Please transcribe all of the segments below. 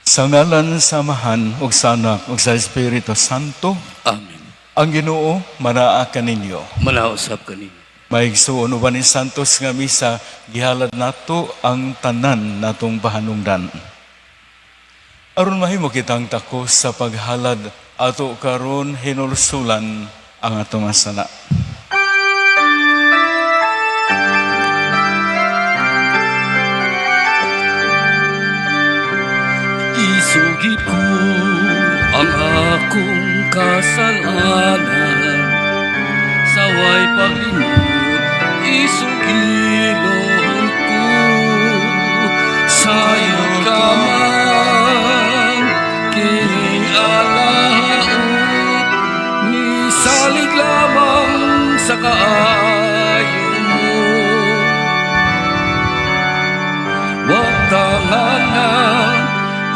Sa ngalan sa Amahan ug sa Anak ug sa Espiritu Santo. Amen. Ang Ginoo manaa kaninyo. Manausap kaninyo. Maigsuon, uban ni Santos nga misa, gihalad nato ang tanan natong pahanungdan. Aron mahimo kitang takos sa paghalad, ato karon hinulsulan ang atong sala. Isugid ko ang akong kasalanan sa way paglimot, isugilon ko. Sayod ka man kining alaot, misalig lamang sa kaayo mo. Watangan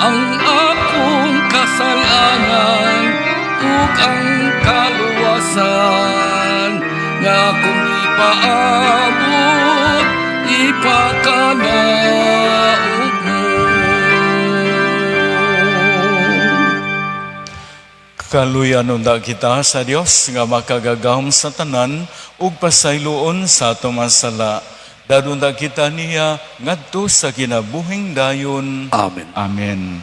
ang akong kasalanan ug ang kaluwasan nga akong ipaabot, ipakanaog mo. Kaluyan unta kita sa Dios nga makagagahom sa tanan ug pasayloon sa atong mga sala. Dadunta kita niya ngadto sa kinabuhing dayon. Amen. Amen.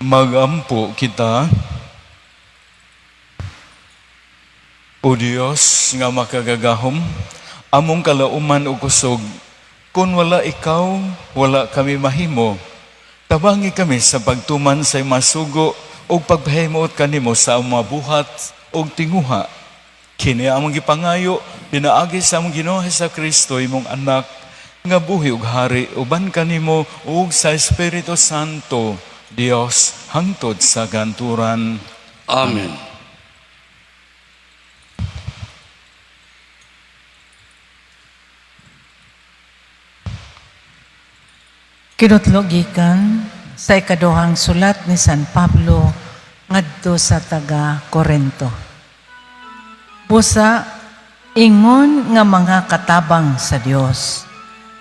Magampo kita. O Dios nga makagagahom, among kalauman ug kusog, kun wala ikaw, wala kami mahimo. Tabangi kami sa pagtuman sa imong sugo ug pagpahimuot kanimo sa among mga buhat ug tinguha. Kini among gipangayo pinaagi sa among Ginoo Kristo, imong anak, nga buhi ug hari uban kanimo ug sa Espiritu Santo, Dios, hangtod sa ganturan. Amen. Kinutlo gikan sa ikaduhang sulat ni San Pablo ngadto sa taga Korento. Busa ingon nga mga katabang sa Dios,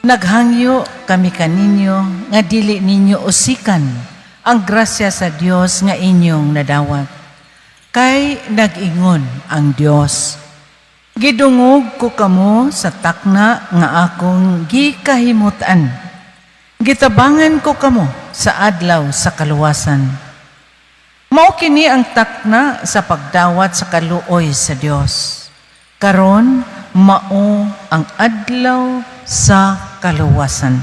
naghangyo kami kaninyo nga dili ninyo usikan ang grasya sa Dios nga inyong nadawat. Kay nag-ingon ang Dios, "Gidungog ko kamo sa takna nga akong gikahimutan. Gitabangan ko kamo sa adlaw sa kaluwasan." Mao kini ang takna sa pagdawat sa kaluoy sa Dios. Karon mao ang adlaw sa kaluwasan.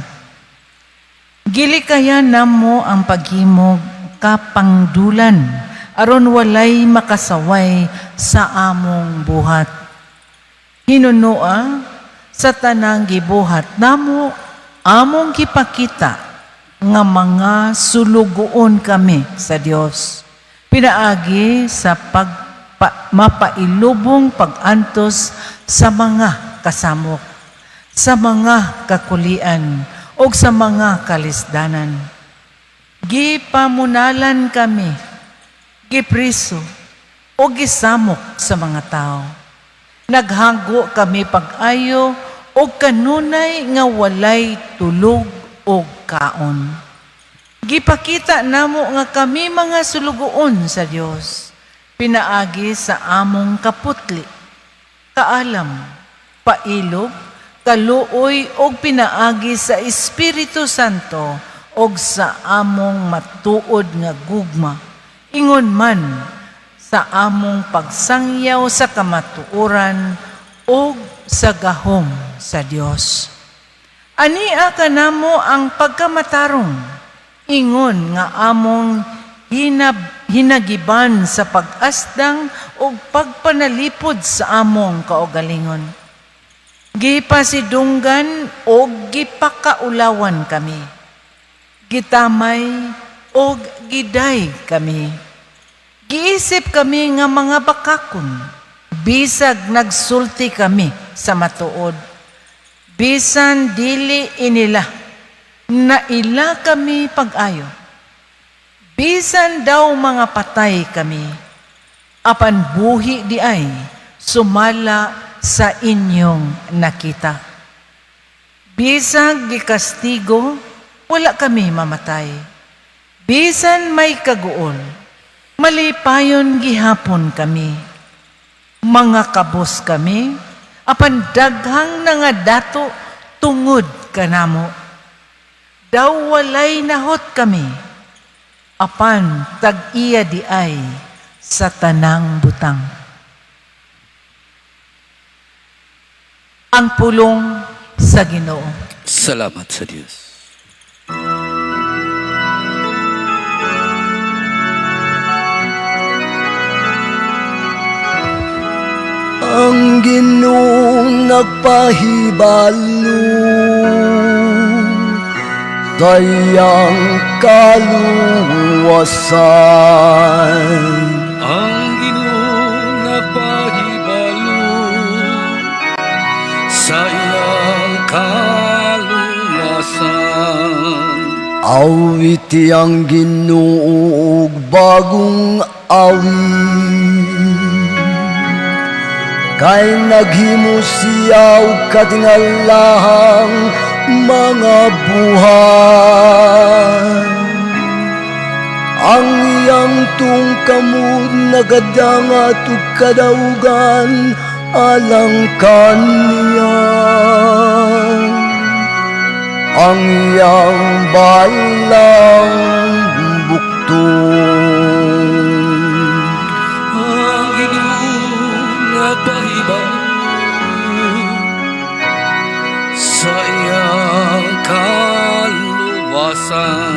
Gilikayan namo ang paghimog kapangdulan aron walay makasaway sa among buhat. Hinunoa sa tanang gibuhat namo, among gipakita nga mga sulugoon kami sa Dios. Pinaagi sa mapailubong pag-antos sa mga kasamok, sa mga kakulian, o sa mga kalisdanan. Gipamunalan kami, gipriso, o gisamok sa mga tao. Naghago kami pag-ayo o kanunay nga walay tulog o kaon. Gipakita namo nga kami mga sulugoon sa Dios, pinaagi sa among kaputli, kaalam, pailob, kaluoy og pinaagi sa Espiritu Santo og sa among matuod nga gugma, ingon man sa among pagsangyaw sa kamatuoran og sa gahom sa Dios. Ania kanamo ang pagkamatarong, ingon nga among hinagiban sa pag-asdang ug pagpanalipod sa among kaugalingon. Gipasidunggan og gipakaulawan kami. Gitamay og giday kami. Giisip kami nga mga bakakon, bisag nagsulti kami sa matuod. Bisan dili inila, naila kami pag-ayo. Bisan daw mga patay kami, apan buhi di ay sumala sa inyong nakita. Bisag gikastigo, wala kami mamatay. Bisan may kaguol, malipayon gihapon kami. Mga kabos kami, apan daghang nangadato tungod kanamo. Daw walay nahot kami, apan tag-iya diay sa tanang butang. Ang pulong sa Ginoo. Salamat sa Dios. Ang Ginoong nagpahibalo sa iyang kaluwasan. Ang Ginoo nagpahibalo sa iyang kaluwasan. Awiti ang Ginoo og bagong awit, kay naghimo siya og katingalahang mga buhat. Ang iyang tuong kamot nagadangat ug kadaugan alang kaniya. Ang iyang balang buktong. Ang Ginoo nagpahibalo sa iyang kaluwasan.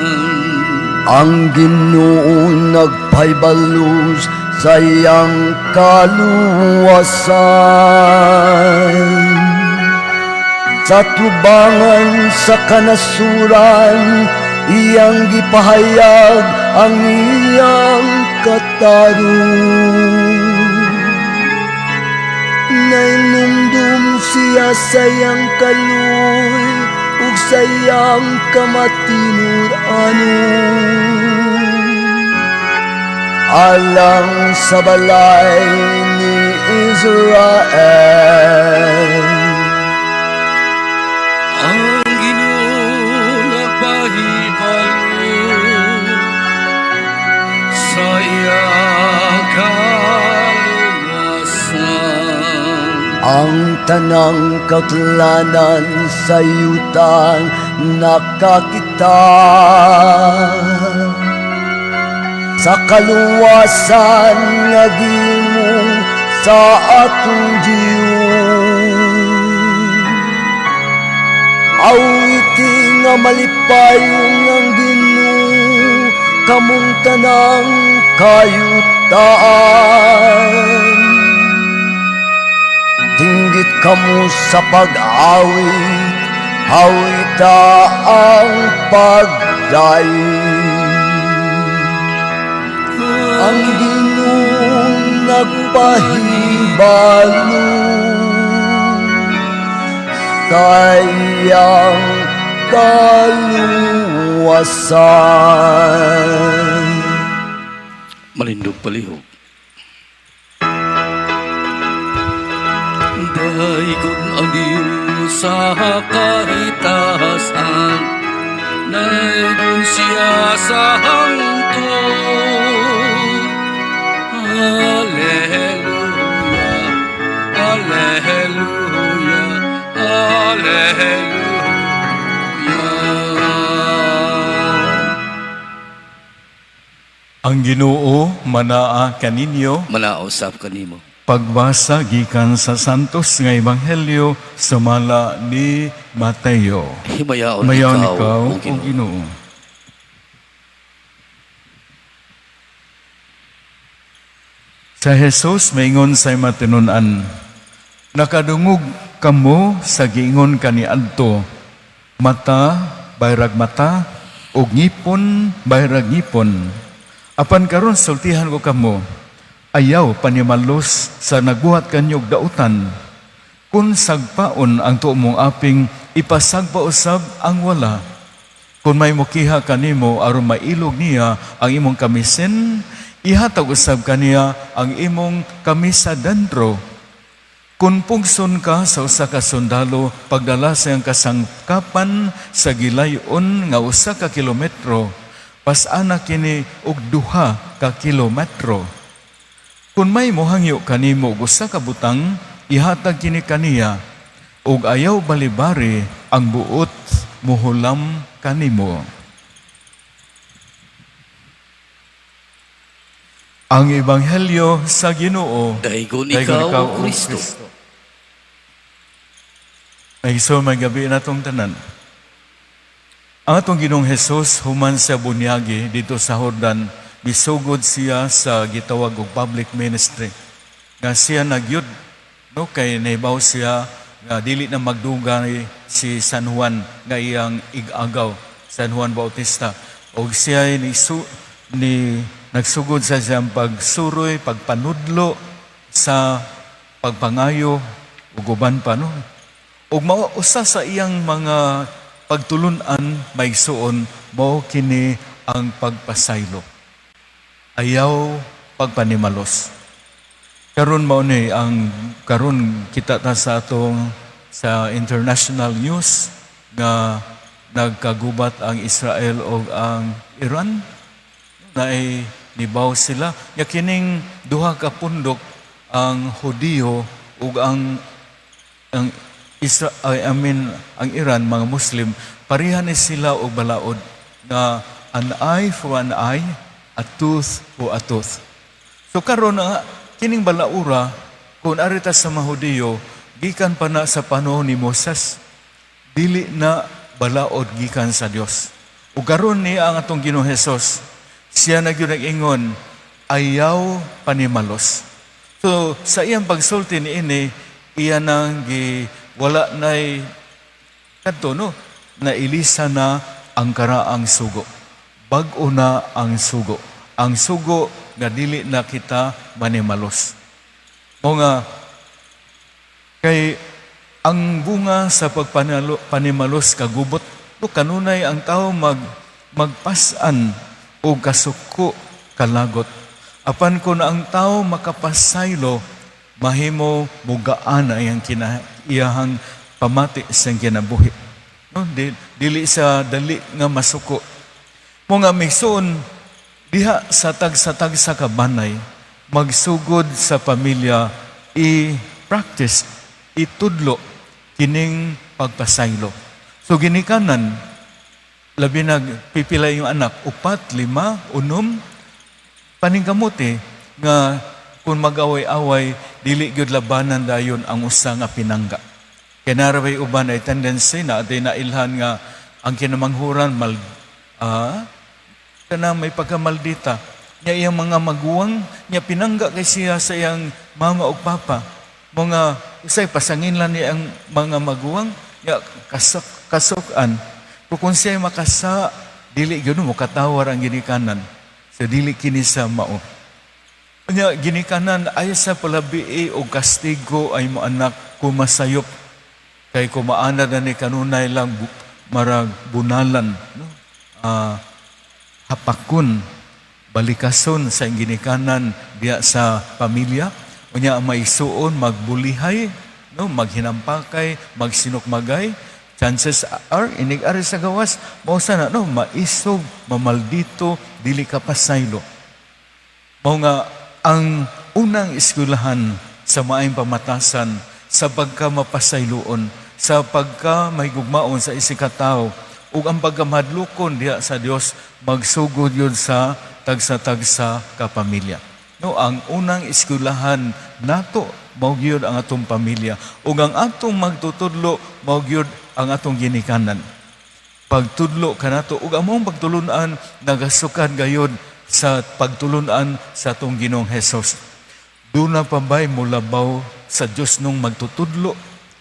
Ang Ginoo nagpahibalo sa iyang kaluwasan. Sa tubangan sa kanasuran, iyang gipahayag ang iyang katarong. Nainumdum siya sa iyang kaluoy ug sa iyang kamatinud-anon alang sa balay ni Israel. Ang Ginoo nagpahibalo sa iyang kaluwasan. Ang tanang kautlanan sa yuta nakakita sa kaluwasan nga gihimo sa atong Dios. Awiti nga malipayon ang Ginoo, kamong tanang kayutaan. Tinggit kamo sa pag-awit, awita ang pagdait. Ang Ginoo nagpahibalo sa iyang kaluwasan. Malindog palihog. Daygon ang Diyos sa kahitasan, Daygon siya sa hangtod. Alleluia, Alleluia, Alleluia. Ang Ginoo manaa kaninyo. Manaa usab kanimo. Pagbasa gikan sa Santos nga Ebanghelyo sumala ni Mateo. Himayaon Himayaon ikaw, ikaw, o o Ginoo. Ginoo. Sa Jesus maingon sa matinud-an, "Nakadungog kamo sa giingon kaniadto, mata bayrag mata ug ngipon bayrag ngipon. Apan karon sultihan ko kamo, ayaw panimalos sa nagbuhat kanyo og dautan. Kung sagpaon ang tuo mong aping, ipasagpa usab ang wala. Kung may mukiha kanimo aron mailog niya ang imong kamisin, ihatag usab kaniya ang imong kamisa dentro. Kung pugson ka sa usa ka sundalo pagdala sa iyang kasangkapan sa gilayon nga 1 ka kilometro, Pas-ana kini og 2 ka kilometro. Kung may mohangyo kanimo og usa ka butang, ihatag kini kaniya, ug ayaw balibari ang buot muhulam kanimo. Ang Ebanghelyo sa Ginoo. Daygon Daygon ikaw, O Kristo. Ay so may gabi na tong tanan. Ang atong Ginoong Hesus, human sa bunyagi dito sa Jordan, misugod siya sa gitawag og public ministry. Nga siya nagyud, no, kay nahibaw siya nga dili na magdugay si San Juan nga iyang igagaw, San Juan Bautista. Og siya ay ni nagsugod sa siyang pagsuroy, pagpanudlo sa pagpangayo ug uban pa, no. Ug mao usa sa iyang mga pagtulun-an, maigsuon, mao kini ang pagpasaylo. Ayaw pagpanimalos. Karon mao ni ang karon kita ta sa atong sa international news nga nagkagubat ang Israel ug ang Iran, naay nibaw sila nga kining duha ka pundok, ang Hudiyo ug ang I mean, ang Iran, mga Muslim, pareha ni sila og balaod nga an eye for an eye, a tooth for a tooth. So karon nga kining balaura, kung ari ta sa mga Hudiyo, gikan pa na sa panahon ni Moses, dili na balaod gikan sa Dios. Ug karon ni ang atong Ginoong Hesus, siya na gyud nag-ingon, "Ayaw panimalos." So sa iyang pagsulti niini, iya nang gi wala nay kadto, no, nailisa na ang karaang sugo. Bag-o na ang sugo. Ang sugo nga dili na kita manimalos. Mao nga kay ang bunga sa pagpanimalos kagubot, no, kanunay ang tao magpas-an o kasuko, kalagot. Apan kung ang tao makapasaylo, mahimo mugaan ang iyang iyahang pamati sa kinabuhi. No, dili sa dali nga masuko. Mao nga migsuon diha sa tagsa-tagsa ka banay, magsugod sa pamilya, i-practice, itudlo kining pagpasaylo. So ginikanan, labi nag pipila yung anak, upat, lima, unom, paningkamuti nga kung mag-away-away, dili gyud labanan dayon ang usa nga pinangga. Kay naa ray uban ay tendency na atay nailhan nga ang kinamanghuran mal kanang may pagkamaldita nya iyang mga maguwang, nya pinangga kay siya sa iyang mama ug papa, mga usay pasangin lang niya ang mga maguwang nya kasok-an. Pero kung siya makasa, dili gyud mo katawar ang ginikanan sa dili kini sa mao. Nya ginikanan, ay sa palabii o kastigo ay mo anak kung masayop, kay kumaana na ni kanunay lang marag bunalan, no, hapakon, balikason sa iyang ginikanan diya sa pamilya. Unya ang maisuon magbulihay, no, maghinampakay, magsinukmagay, chances are inig ari sa gawas mao sana, no, maisog, mamaldito, dili ka pasaylo. Mao nga ang unang eskwelahan sa maayong pamatasan, sa pagka mapasayloon, sa pagka mahigugmaon sa isigkatawo ug ang pagkamahadlokon diha sa Dios, magsugod yun sa tagsa-tagsa ka pamilya. No, ang unang eskwelahan nato mao gyud ang atong pamilya ug ang atong magtutudlo mao gyud ang atong ginikanan. Pagtudlo kanato ug among pagtulunan nagasukad gayod sa pagtulunan sa atong Ginoong Hesus. Duna pa ba'y mulabaw sa Dios nung magtutudlo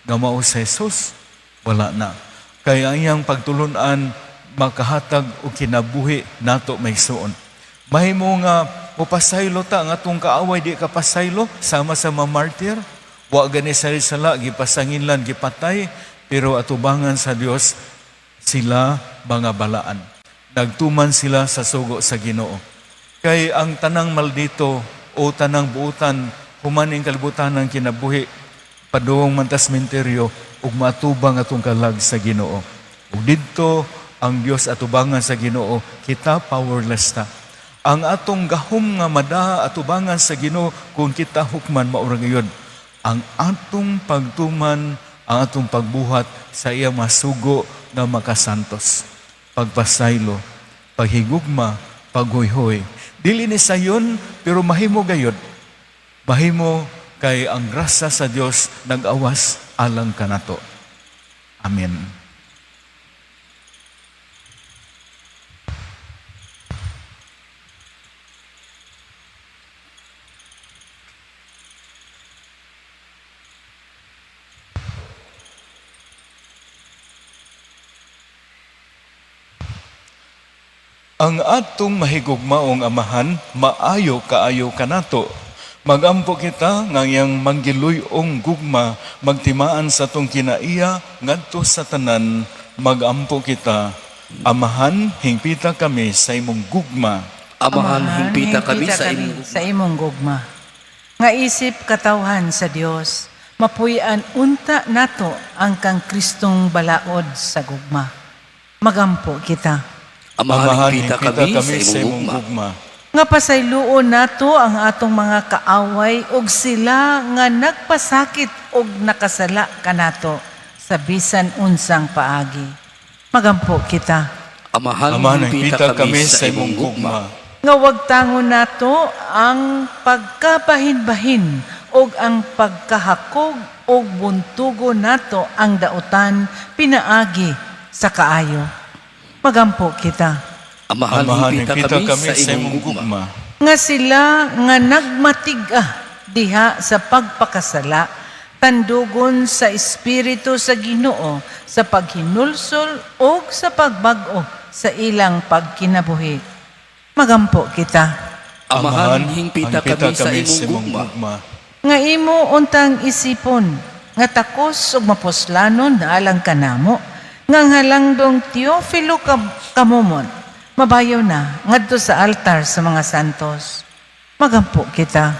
nga mao sa Jesus? Wala na. Kay ang iyang pagtulunan makahatag og kinabuhi nato, maigsuon. Mahimo nga mupasaylo ta ang atong kaaway, di ka pasaylo sama sa mga martyr. Wa gani sa sala, gipasanginlan, gipatay, pero atubangan sa Dios sila mga balaan. Nagtuman sila sa sugo sa Ginoo. Kay ang tanang maldito o tanang buutan, humaning kalibutan ng kinabuhi, padung man tas menteryo ug matubang atong kalag sa Ginoo. Ug didto Ang Dios atubangan sa Ginoo, kita powerless ta. Ang atong gahom nga madaha atubangan sa Ginoo kung kita hukman, maura gayud. Ang atong pagtuman, ang atong pagbuhat sa iya masugo nga makasantos. Pagpasaylo, paghigugma, paghuyhoy. Dili ni sayon, pero mahimo gayud. Mahimo kay ang grasya sa Dios nag-awas alang kanato. Amen. Ang atong mahigugmaong Amahan, maayo kaayo kanato. Magampo kita nga iyang manggiluy-ong gugma magtimaan sa atong kinaiya ngadto sa tanan. Magampo kita. Amahan, hingpita kami sa imong gugma. Amahan, hingpita kami sa imong sa imong gugma. Nga isip katawhan sa Dios, mapuy-an unta nato ang kang Kristong balaod sa gugma. Magampo kita. Amahan, hingpita kami sa imong gugma. Nga pasayloon nato ang atong mga kaaway ug sila nga nagpasakit ug nakasala kanato sa bisan unsang paagi. Magampo kita. Amahan, Amahan, hingpita kami sa imong gugma. Nga wag tangon nato ang pagkabahin-bahin ug ang pagkahakog ug buntugo nato ang dautan pinaagi sa kaayo. Magampo kita. Amahan, Amahan, hingpita kami sa imong gugma. Nga sila nga nagmatiga diha sa pagpakasala, tandugon sa espiritu sa Ginoo sa paghinulsol ug sa pagbag-o sa ilang pagkinabuhi. Magampo kita. Amahan, hingpita kami sa imong gugma. Nga imo untang isipon nga takos ug mapuslanon na alang kanamo nga ang halangdong Teofilo Kamumon mabayo na ngadto sa altar sa mga santos. Magampo kita.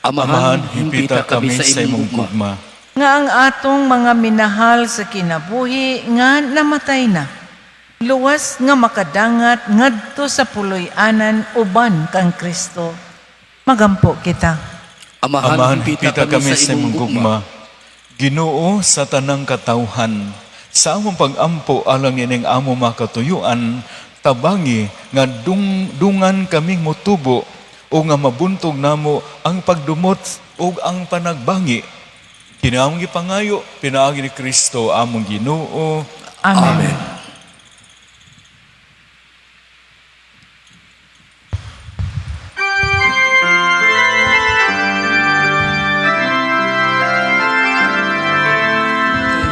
Amahan, Amahan, hingpita kami sa imong gugma. Nga ang atong mga minahal sa kinabuhi nga namatay na, luwas nga makadangat ngadto sa puloy-anan uban kang Kristo. Magampo kita. Amahan, Amahan, hingpita kami sa imong gugma. Ginoo sa tanang katawhan, sa among pag-ampo alang ining among makatuyuan, tabangi nga dungan kaming motubo o nga mabuntog namo ang pagdumot ug ang panagbangi. Kini among gipangayo pinaagi ni Kristo among Ginoo. Amen. Amen.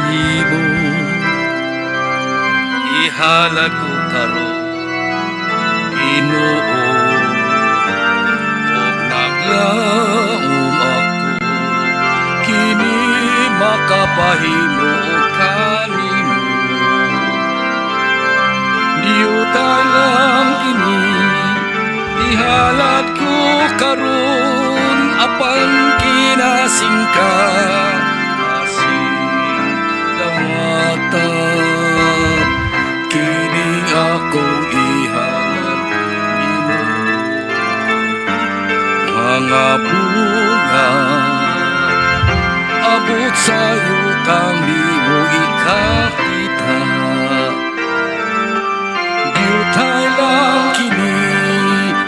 Kanimo ihalad ko karon, Ginoo, ug naglaom ako kini makapahimo kanimo. Diutay lang kini ihalad ko karon, apan kinasingka asing dawata kini akong ihalad nimo mga bunga abot sa yutang di mo ikakita. Diutay lang kini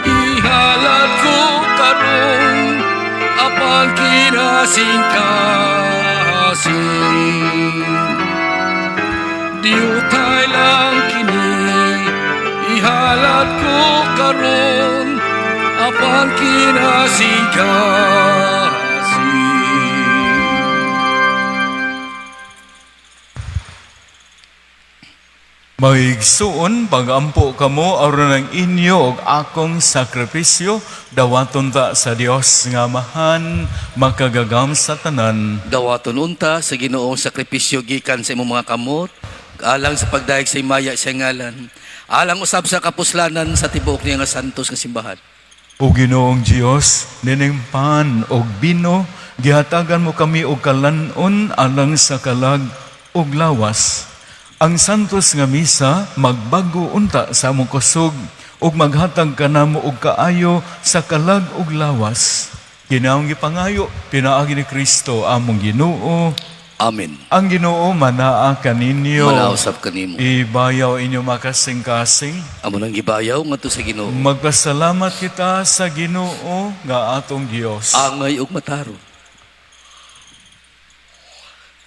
ihalad ko karon, apan kinasingkasing. Diutay lang kini ihalad ko karon, apan kinasingkasing. Maigsuon, pagampo kamo aron ang inyo og akong sakripisyo dawaton ta sa Dios nga Amahan makagagam sa tanan. Dawaton unta sa Ginoong sakripisyo gikan sa imong mga kamot, alang sa pagdayeg sa himaya sa ngalan, alang usab sa kapuslanan sa tibuok niya nga santos nga simbahan. O Ginoong Dios, nining pan og bino, gihatagan mo kami og kalan-on alang sa kalag ug lawas. Ang santos nga misa magbago unta sa among kusog ug maghatag kanamo og kaayo sa kalag ug lawas. Kini among gipangayo pinaagi ni Kristo among Ginoo. Amen. Ang Ginoo manaa kaninyo. Manaa usab kanimo. Ibayaw inyo makasing-kasing. Amo nang gibayaw ngadto sa Ginoo. Magpasalamat kita sa Ginoo nga atong Dios. Angay ug matarong.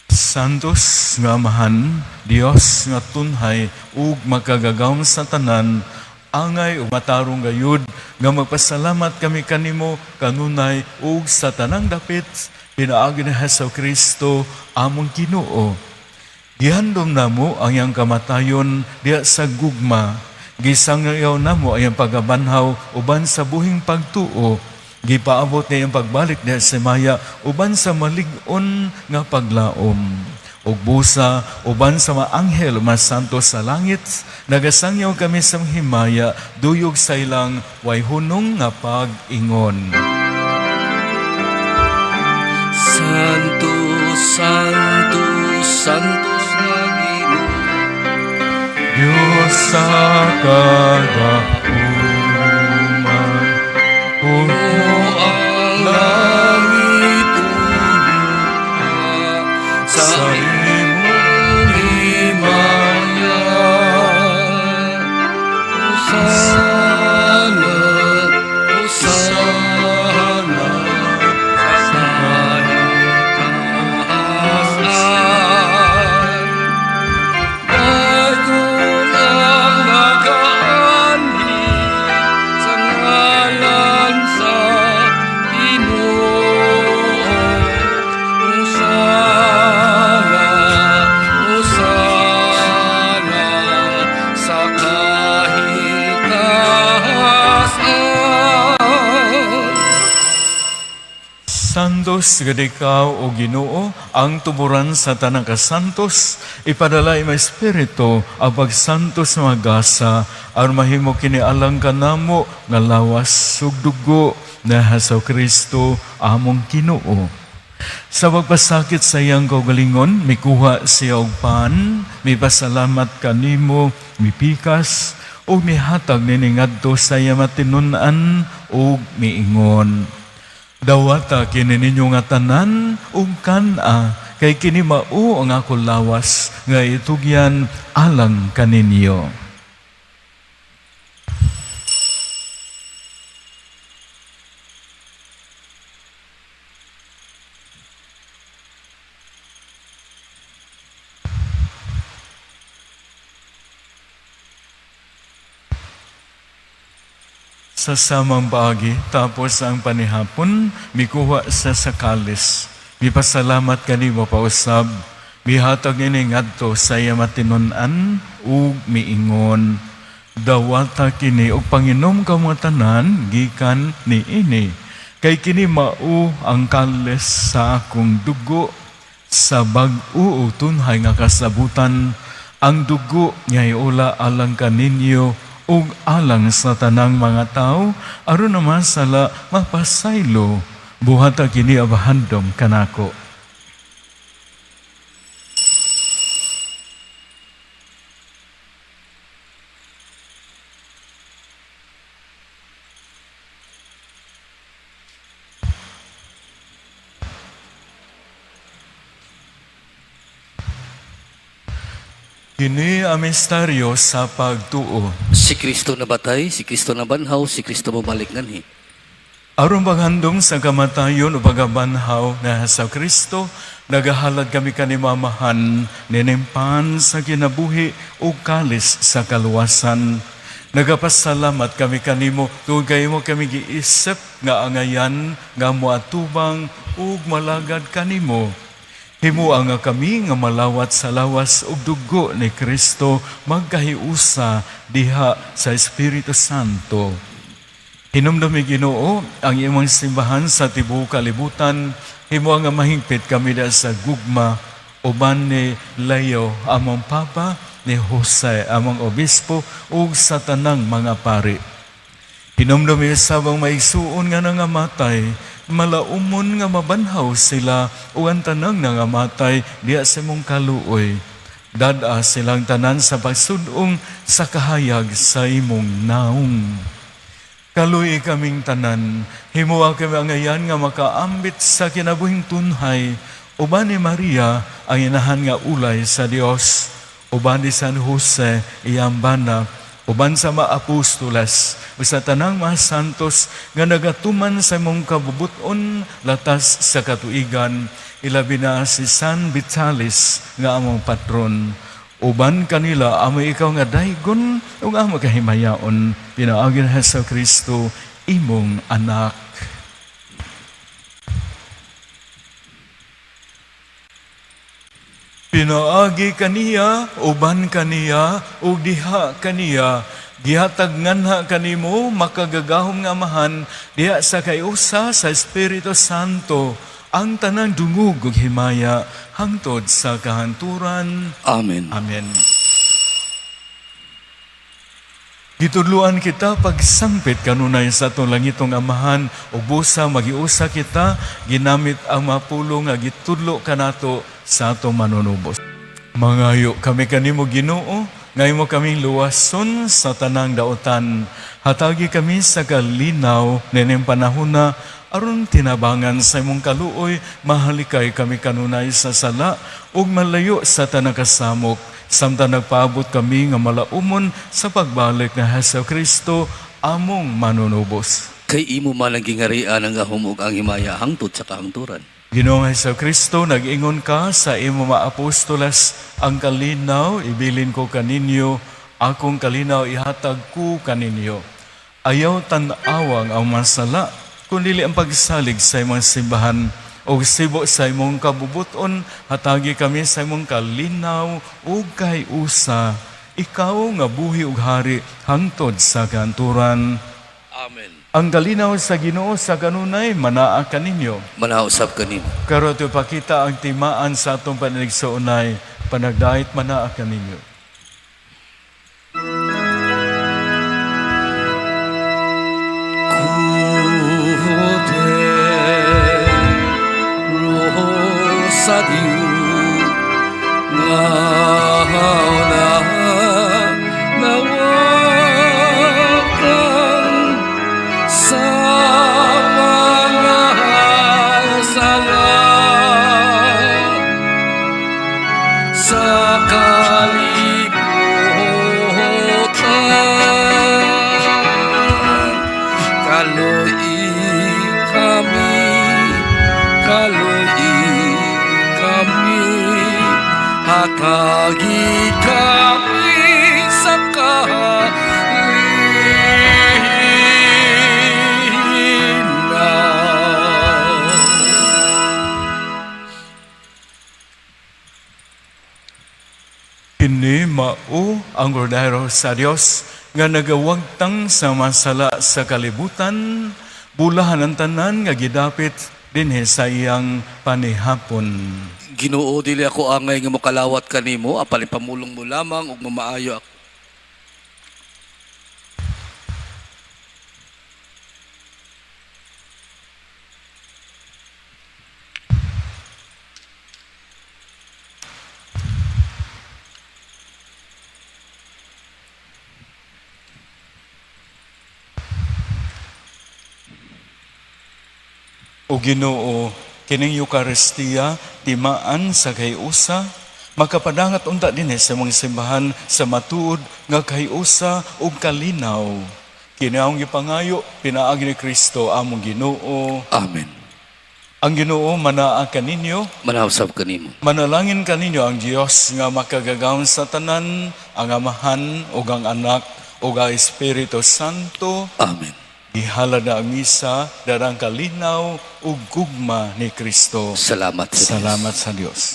Santos nga Amahan, Dios nga tunhay ug makagagahom sa tanan, angay ug matarong gayud nga magpasalamat kami kanimo kanunay ug sa tanang dapit pinaagi ni Hesus Kristo among Ginoo. Gihandom namo ang iyang kamatayon diha sa gugma. Gisangyaw namo ang iyang pagabanhaw uban sa buhing pagtuo. Gipaabot niya iyang pagbalik diha sa himaya uban sa malig-on nga paglaom. Ug busa uban sa mga anghel mga santo sa langit, nagasangyaw kami sa himaya duyog sa ilang way hunong nga pag-ingon. Santo, Santo, Santos nga Ginoo. Diyos sa kagahuman, puno Ang langit ug lupa sa sa imong himaya. Hosana, Hosana sa kahitaas-an. Dayon ang nagaanhi sa ngalan sa Ginoo. Hosana, Hosana sa kahitaas-an. Santos gid ikaw o Ginoo, ang tuburan sa tanang kasantos, ipadala imong Espiritu ang pagsantos sa mga gasa, aron mahimo kini alang kanamo nga lawas ug dugo ni Hesus Kristo among Ginoo. Sa pagpasakit sa iyang kaugalingon, mikuha siya og pan, mipasalamat kanimo, mipikas, ug mihatag nini ngadto sa iya matinud-an ug miingon: "Dawata kini ninyo nga tanan ug kan-a, kay kini mao ang akong lawas nga itugyan alang kaninyo." Sa samang paagi, tapos ang panihapon, mikuha sa kalis. Mipasalamat kanimo pausab, mihatag ini ngadto sa iya matinud-an ug miingon: "Dawata kini ug panginom kamo tanan gikan niini, kay kini mao ang kalis sa akong dugo sa bag-o ug tunhay nga kasabutan, ang dugo nga iula alang kaninyo ug alang sa tanang mga tao aron na masala mapasaylo. Buhata kini abahandom kanako." Kini ang misteryo sa pagtuo. Si Kristo nabatay, si Kristo nabanhaw, si Kristo mobalik nganhi. Aron paghandom sa kamatayon o pagabanhaw na sa Kristo, nagahalad kami kanimo, Amahan, nining pan sa kinabuhi o kalis sa kaluwasan. Nagapasalamat kami kanimo tungod kay imo kami giisip nga angayan nga moatubang ug malagad kanimo. Himua nga kami nga malawat sa lawas ug dugo ni Kristo magkahiusa diha sa Espiritu Santo. Hinumdumi, Ginoo, ang imong simbahan sa tibuok kalibutan, himua nga mahingpit kami da sa gugma uban ni Leo among Papa, ni Jose among Obispo ug sa tanang mga pari. Hinumdumi usab ang maigsuon nga nangamatay, malaumon nga mabanhaw sila ug ang tanang nangamatay diha sa imong kaluoy. Dad-a silang tanan sa pagsudong sa kahayag sa imong naong. Kaluy kaming tanan, himuha kami angayan nga makaambit sa kinabuhing tunhay, uban ni Maria ang inahan nga ulay sa Dios, uban ni San Jose iyang bana, uban sa mga apostoles, ug sa tanang mga santos nga nagatuman sa imong kabubuton latas sa katuigan, ilabi na si San Vitalis nga among patron. Uban kanila amo ikaw nga daygon ug amo kahimayaon, pinaagi ni Hesus Kristo, imong anak. Pinaagi kaniya, uban kaniya, ug diha kaniya, gihatag nganha kanimo makagagahom nga Amahan, diha sa kayusa sa Espiritu Santo, ang tanang dungog ug himaya hangtod sa kahanturan. Amen. Amen. Gitudluan kita pagsampit kanunay sa atong langitong Amahan ug busa magiusa kita ginamit ang mapulo nga gitudlo kanato sa atong manunubos. Mangayo kami kanimo, Ginoo, nga imo kaming luwason sa tanang daotan. Hatagi kami sa kalinaw nining panahona aron tinabangan sa imong kaluoy mahalikay kami kanunay sa sala ug malayo sa tanang kasamok samtang nagpaabot kami nga malaumon sa pagbalik ni Hesus Kristo, among manunubos. Kay imo man ang gingarian, ang gahom ug ang himaya hangtod sa kahangturan. Ginoong Hesus Kristo, nag-ingon ka sa imong mga apostoles, "Ang kalinaw ibilin ko kaninyo, akong kalinaw ihatag ko kaninyo." Ayaw tan-awang ang masala, kundi ang pagsalig sa imong simbahan. O sibo sa imong kabubuton, hatagi kami sa imong kalinaw ug kay usa. Ikaw nga buhi ug hari hangtod sa kanturan. Amen. Ang kalinaw sa Ginoo sa kanunay manaa kaninyo. Manausap kanimo. Karon ipakita ang timaan sa atong panigsuonay, panagdait, manaa kaninyo. Kordero sa Dios nga nawagtang sa mga sala sa kalibutan. Kaloi kami, kaloi kami, hatagi kami sa kalinaw. Kini mao ang Kordero sa Dios nga nagawagtang sa masala sa kalibutan, bulahan ang tanan nga gidapit dinhi sa iyang panihapon. Ginoo, dili ako angay nga mokalawat kanimo, apan ipamulong mo lamang ug mamaayo ako. O Ginoo, kining Eukaristiya, timaan sa kayusa, makapadangat unta dinhi sa mga simbahan sa matuod nga kayusa ug kalinaw. Kini ang gipangayo pinaagi ni Kristo among Ginoo. Amen. Ang Ginoo manaa kaninyo. Manausap kanimo. Manalangin kaninyo ang Dios nga makagagahom sa tanan, ang Amahan ug ang Anak ug ang Espiritu Santo. Amen. Gihalad na ang misa darang kalinaw ug gugma ni Kristo. Salamat sa Dios. Salamat sa Dios.